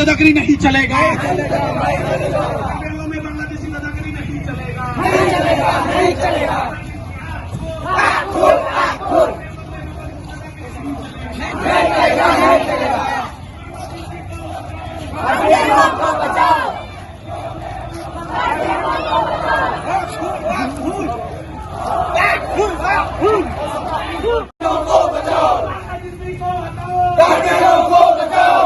दादागिरी नहीं चलेगा। कार्बी आंगलों में बांग्लादेशी दादागिरी नहीं चलेगा। नहीं चलेगा, नहीं चलेगा। नहीं चलेगा, नहीं चलेगा। कार्बी आंगलों को बचाओ। कार्बी आंगलों को बचाओ। को बचाओ। बांग्लादेशी को हटाओ। कार्बी आंगलों को बचाओ।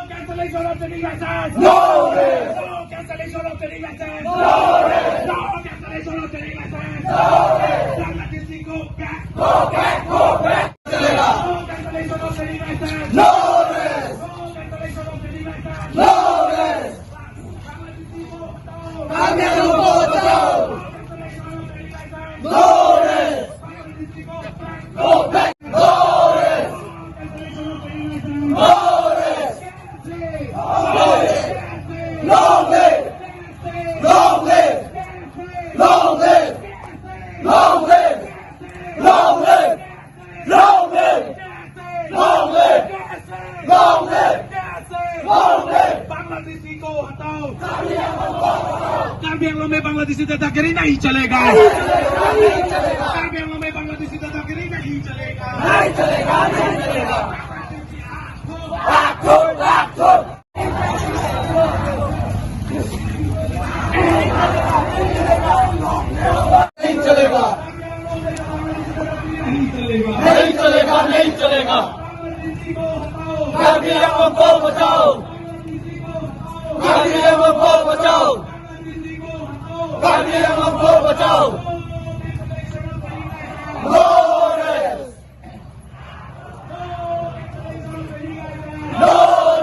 Cancellation of trading license. No rest. No cancellation of trading license. No rest. No cancellation of trading license. No rest. Bangladeshi go back. Go back, go back. चलेगा। No cancellation of trading license. No rest. No cancellation of trading license. No rest. Bangladeshi को हटाओ। कार्बी आंगलों को बचाओ। Cancellation of trading license. No rest. Bangladeshi go back. Go back. No rest. Cancellation of trading license. No rest. Long live. Long live. Long live. Long live. Long live. Long live. Long live. Long live. Long live. Bangladeshi को हटाओ। कार्बी आंगलों में बांग्लादेशी दादागिरी नहीं चलेगा। नहीं चलेगा। कार्बी आंगलों में बांग्लादेशी दादागिरी नहीं चलेगा। नहीं चलेगा, नहीं चलेगा। लाखों लाखों। नहीं चलेगा, नहीं चलेगा, नहीं चलेगा। कार्बी आंगलों को बचाओ। कार्बी आंगलों को बचाओ। कार्बी आंगलों को बचाओ। No rest. No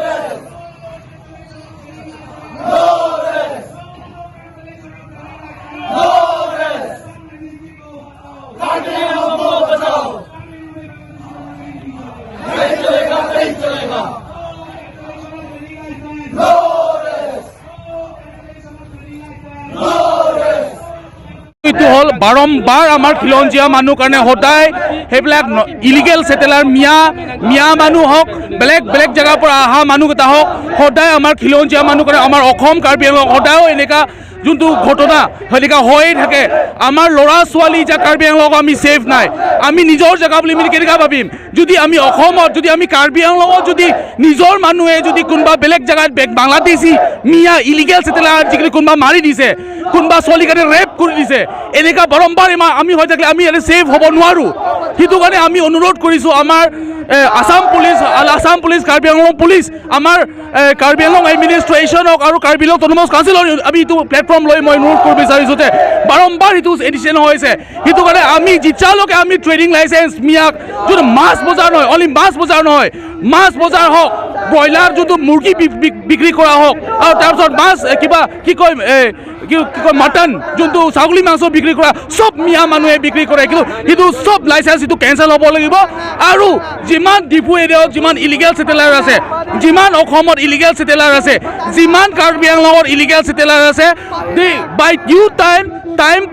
rest. No rest. No rest. Karbi Anglong को बचाओ। नहीं चलेगा, नहीं चलेगा। No rest. No rest. এইটো হ'ল বাৰম্বাৰ আমাৰ খিলঞ্জীয়া মানুহ কাৰণে সদায় সেইবিলাক ইলিগেল ছেটেলাৰ, মিয়া মানুহ হওক, বেলেগ বেলেগ জেগাৰ পৰা অহা মানুহকেইটা হওক, সদায় আমাৰ খিলঞ্জীয়া মানুহ কাৰণে আমাৰ অসম, কাৰ্বি আংলং সদায় এনেকুৱা যোনটো ঘটনা সেনেকুৱা হৈয়ে থাকে। আমাৰ ল'ৰা ছোৱালী এতিয়া কাৰ্বি আংলঙত আমি ছেফ নাই। আমি নিজৰ জেগা বুলি আমি কেনেকুৱা ভাবিম? যদি আমি অসমত, যদি আমি কাৰ্বি আংলঙত যদি নিজৰ মানুহে যদি কোনোবা বেলেগ জেগাত বাংলাদেশী মিয়া ইলিগেল ছেটেলাৰ যিখিনি কোনোবা মাৰি দিছে, কোনোবা ছোৱালী কাৰণে ৰেপ কৰি দিছে, এনেকুৱা বাৰম্বাৰ ইমান আমি হৈ থাকিলে আমি ইয়াতে ছেফ হ'ব নোৱাৰোঁ। সেইটো কাৰণে আমি অনুৰোধ কৰিছোঁ আমাৰ Assam police, Assam police, Karbi Anglong police, আমাৰ কাৰ্বি আংলং এডমিনিষ্ট্ৰেশ্যনক আৰু কাৰ্বি আংলং অট'নমাছ কাউন্সিলৰ আমি এইটো প্লেটফৰ্ম লৈ মই অনুৰোধ কৰিব বিচাৰিছোঁ যে বাৰম্বাৰ এইটো এডিশ্যন হৈছে। সেইটো কাৰণে আমি যেতিয়ালৈকে আমি ট্ৰেডিং লাইচেঞ্চ মিয়াক, যোনটো মাছ বজাৰ নহয়, অনলি মাছ বজাৰ নহয়, মাছ বজাৰ হওক, ব্ৰইলাৰ যোনটো মুৰ্গী বিক্ৰী কৰা হওক, আৰু তাৰপিছত মাছ কিবা কি কয়, কি কয়, মটন যোনটো ছাগলী মাংস বিক্ৰী কৰা, চব মিয়া মানুহে বিক্ৰী কৰে। কিন্তু সেইটো চব লাইচেঞ্চ এইটো কেঞ্চেল হ'ব লাগিব। আৰু যিমান ডিফু এৰিয়াত যিমান ইলিগেল ছেটেলাৰ আছে, যিমান অসমত ইলিগেল ছেটেলাৰ আছে, যিমান কাৰ্বি আংলঙত ইলিগেল ছেটেলাৰ আছে, বাই ডিউ টাইম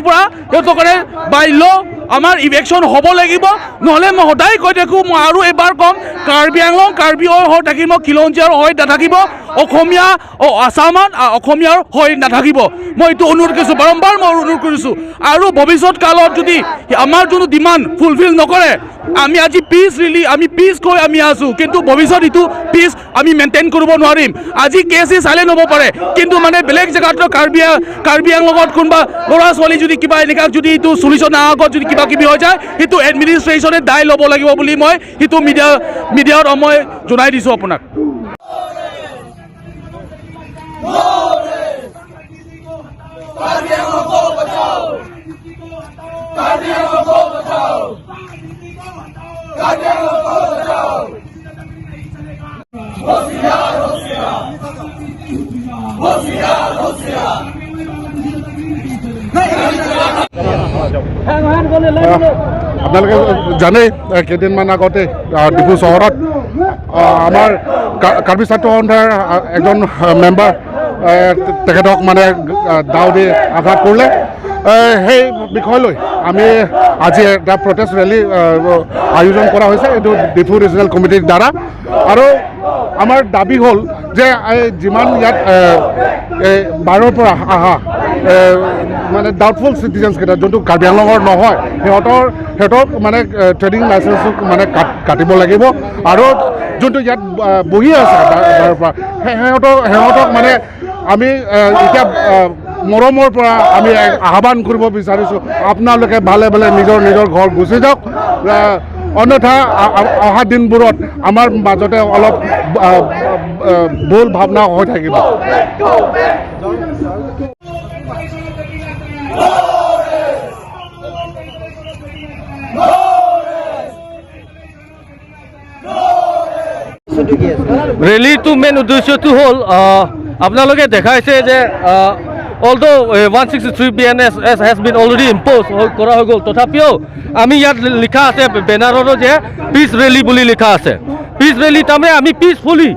পৰা সিহঁতৰ কাৰণে বাই ল' আমাৰ ইভিকশ্যন হ'ব লাগিব। নহ'লে মই সদায় কৈ থাকোঁ, মই আৰু এবাৰ ক'ম, কাৰ্বি আংলং কাৰ্বি হৈ থাকিব, খিলঞ্জীয়াৰ হৈ নাথাকিব। অসমীয়া আছামত অসমীয়াৰ হৈ নাথাকিব। মই এইটো অনুৰোধ কৰিছোঁ, বাৰম্বাৰ মই অনুৰোধ কৰিছোঁ। আৰু ভৱিষ্যত কালত যদি আমাৰ যোনটো ডিমাণ্ড ফুলফিল নকৰে, আমি আজি পিচ ৰিলি আমি পিচ কৈ আমি আছোঁ, কিন্তু ভৱিষ্যত এইটো পিচ আমি মেইনটেইন কৰিব নোৱাৰিম। আজি কেছ চাইলেণ্ট হ'ব পাৰে, কিন্তু মানে বেলেগ জেগাত কাৰ্বি আংলঙত কোনোবা ল'ৰা ছোৱালী যদি কিবা এনেকুৱা যদি এইটো চলিউশ্যন আগত যদি কিবা কিবি হৈ যায়, সেইটো এডমিনিষ্ট্ৰেশ্যনে দায় ল'ব লাগিব বুলি মই সেইটো মিডিয়াত মই জনাই দিছোঁ আপোনাক। No rest. Karbi आंगलों को बचाओ। कार्बी आंगलों को बचाओ। कार्बी आंगलों को बचाओ। होशियार, होशियार, होशियार, होशियार। नहीं चलेगा। আপোনালোকে জানেই, কেইদিনমান আগতে ডিফু চহৰত আমাৰ কাৰ্বি ছাত্ৰ সন্থাৰ এজন মেম্বাৰ, তেখেতক মানে দাও দি আঘাত কৰিলে। সেই বিষয় লৈ আমি আজি এটা প্ৰটেষ্ট ৰেলী আয়োজন কৰা হৈছে এইটো ডিফু ৰিজনেল কমিটিৰ দ্বাৰা। আৰু আমাৰ দাবী হ'ল যে এই যিমান ইয়াত এই বাহিৰৰ পৰা অহা মানে ডাউটফুল চিটিজেনছকেইটা, যোনটো কাৰ্বি আংলঙৰ নহয়, সিহঁতক মানে ট্ৰেডিং লাইচেঞ্চটো মানে কাটিব লাগিব। আৰু যোনটো ইয়াত বহি আছে বাহিৰৰ পৰা, সিহঁতক মানে আমি এতিয়া মৰমৰ পৰা আমি আহ্বান কৰিব বিচাৰিছোঁ, আপোনালোকে ভালে ভালে নিজৰ নিজৰ ঘৰ গুচি যাওক। অন্যথা অহা দিনবোৰত আমাৰ মাজতে অলপ ভুল ভাৱনা হৈ থাকিব। ৰেলীটো মেইন উদ্দেশ্যটো হ'ল, আপোনালোকে দেখাইছে যে although 163 BNSS has been already impose কৰা হৈ গ'ল, তথাপিও আমি ইয়াত লিখা আছে বেনাৰতো যে পিচ ৰেলী বুলি লিখা আছে। পিচ ৰেলী তাৰমানে আমি পিচফুলি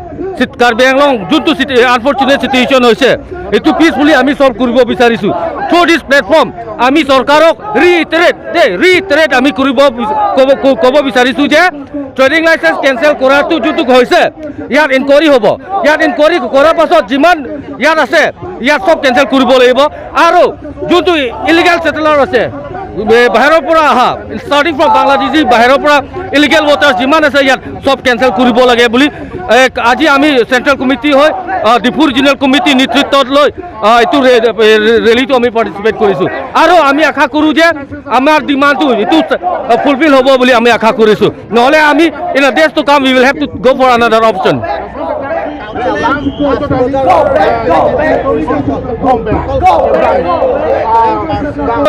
কাৰ্বি আংলং যোনটো আনফৰ্চুনেট চিটুৱেশ্যন হৈছে, এইটো পিচফুলি আমি চল্ভ কৰিব বিচাৰিছোঁ। থ্ৰু দিছ প্লেটফৰ্ম আমি চৰকাৰক ৰিইটাৰেট দেই, ৰিইটাৰেট আমি কৰিব ক'ব বিচাৰিছোঁ যে ট্ৰেডিং লাইচেঞ্চ কেঞ্চেল কৰাটো যোনটো হৈছে, ইয়াত ইনকুৱাৰী হ'ব। ইয়াত ইনকুৱাৰী কৰাৰ পাছত যিমান ইয়াত আছে, ইয়াত চব কেঞ্চেল কৰিব লাগিব। আৰু যোনটো ইলিগেল ছেটেলাৰ আছে বাহিৰৰ পৰা অহা, ষ্টাৰ্টিং ফ্ৰম বাংলাদেশী, বাহিৰৰ পৰা ইলিগেল ৱাটাৰ যিমান আছে ইয়াত চব কেঞ্চেল কৰিব লাগে বুলি আজি আমি চেণ্ট্ৰেল কমিটি হৈ ডিফু ৰিজনেল কমিটি নেতৃত্বত লৈ এইটো ৰেলীটো আমি পাৰ্টিচিপেট কৰিছোঁ। আৰু আমি আশা কৰোঁ যে আমাৰ ডিমাণ্ডটো এইটো ফুলফিল হ'ব বুলি আমি আশা কৰিছোঁ। নহ'লে আমি in days to come we will have to go for another option.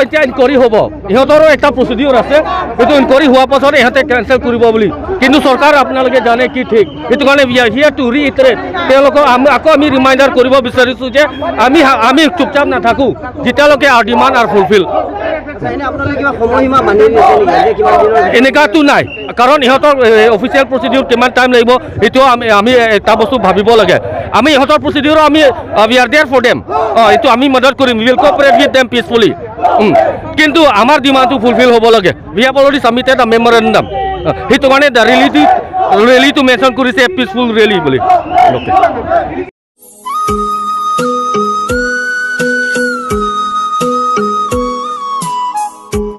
এতিয়া ইনকুৱাৰী হ'ব, ইহঁতৰো এটা প্ৰচিডিউৰ আছে, সেইটো ইনকুৱাৰী হোৱাৰ পাছত ইহঁতে কেঞ্চেল কৰিব বুলি। কিন্তু চৰকাৰ আপোনালোকে জানে কি ঠিক, সেইটো কাৰণে we are here to reiterate তেওঁলোকক আমি আকৌ আমি ৰিমাইণ্ডাৰ কৰিব বিচাৰিছোঁ যে আমি চুপচাপ নাথাকোঁ যেতিয়ালৈকে আৰ ডিমাণ্ড আৰ ফুলফিল। এনেকুৱাটো নাই, কাৰণ ইহঁতৰ অফিচিয়েল প্ৰচিডিউৰ কিমান টাইম লাগিব সেইটো আমি এটা বস্তু ভাবিব লাগে। আমি ইহঁতৰ প্ৰচিডিউৰো আমি we are there for them, এইটো আমি মদত কৰিম, we will cooperate with them peacefully. কিন্তু আমাৰ ডিমাণ্ডটো ফুলফিল হ'ব লাগে। We have already submitted a memorandum, সেইটো কাৰণে ৰেলীটো মেনশ্যন কৰিছে পিচফুল ৰেলী বুলি। অ'কে।